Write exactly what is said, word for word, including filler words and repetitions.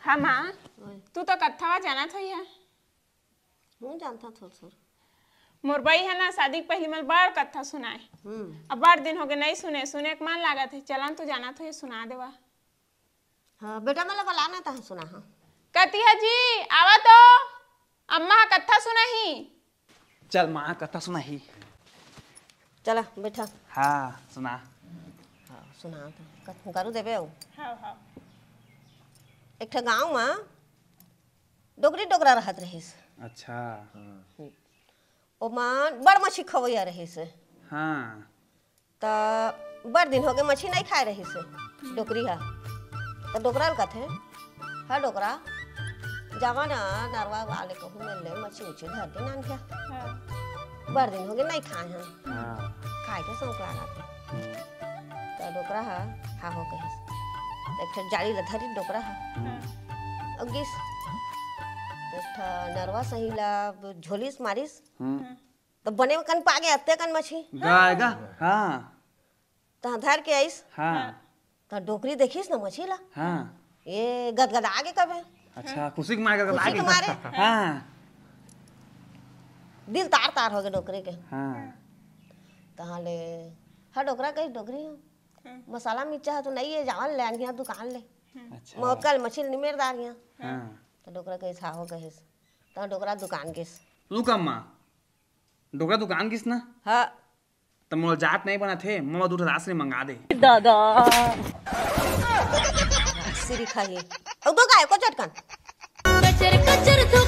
हाँ माँ, तू तो कत्था वा जानत होही है। हूँ, जानता थोर थोर। मोर बई है ना, शादी के पहली मोला बड़ कत्था सुनाए। हम्म। अब बड़ दिन होगे नहीं सुने, सुने के मन लागत है। चलन तो जानत होही, सुना देवा। हाँ बेटा, मोला बलाना तहाँ सुना। हाँ। कतिहा जी, आवा तो, अम्मा हा कत्था सुनाही। चल माँ, कत्था सुनाही। चला बैठा। हाँ, सुना। हाँ, सुना तो। कत्था करू देबे हो। हाँ, हाँ। एक ठा गाँव मा डोकरी डोकरा रहत रहिस। अच्छा। ओमन बड़ मछली खवैया रहिस। हाँ। त बड़ दिन होगे मछली नहीं खाए रहिस डोकरी हा। त डोकरा ल कथे, "हा डोकरा, जावा ना नरवा वाले कहूँ मेर ले मछली उछली धर दे नानकिया। हाँ। बड़ दिन होगे नहीं खाए हन। हाँ। खाए के शौक लागत हे।" त डोकरा हा, "हाँ हो," कहिस। त एक ठो जाली ल धरिस डोकरा हा। हाँ। अउ गिस। त एक ठा नरवा सही ला झोलिस मारिस। हम्म। त बने कन पागे अत्ते कन मछली। गाय गा। हाँ। तहाँ धर के आइस। हाँ। त डोकरी देखिस न मछली ला। हाँ। ए गदगदा गे कबे। अच्छा, खुशी के मारे गदगदा खुशी के गे। मारे। हाँ। दिल तार तार होगे डोकरी के। हाँ। तहाँ ले, "हा डोकरा," कहिस, "डोकरी हो। मसाला मिर्चा ह तो नहीं है, जावा ले आनही दुकान ले। अच्छा। मैं ओतका ले मछली निमेर डारिहा।" हाँ। त डोकरा कहिस, "हाँ हो," कहिस। त डोकरा दुकान गिस। रुक अम्मा, डोकरा दुकान गिस ना? हाँ। त मोला जात नहीं बनत हे, मोला दू ठो रासनी मंगा दे। दादा। सिरी खाही। अउ दो गाय को चटकन। कचर कचर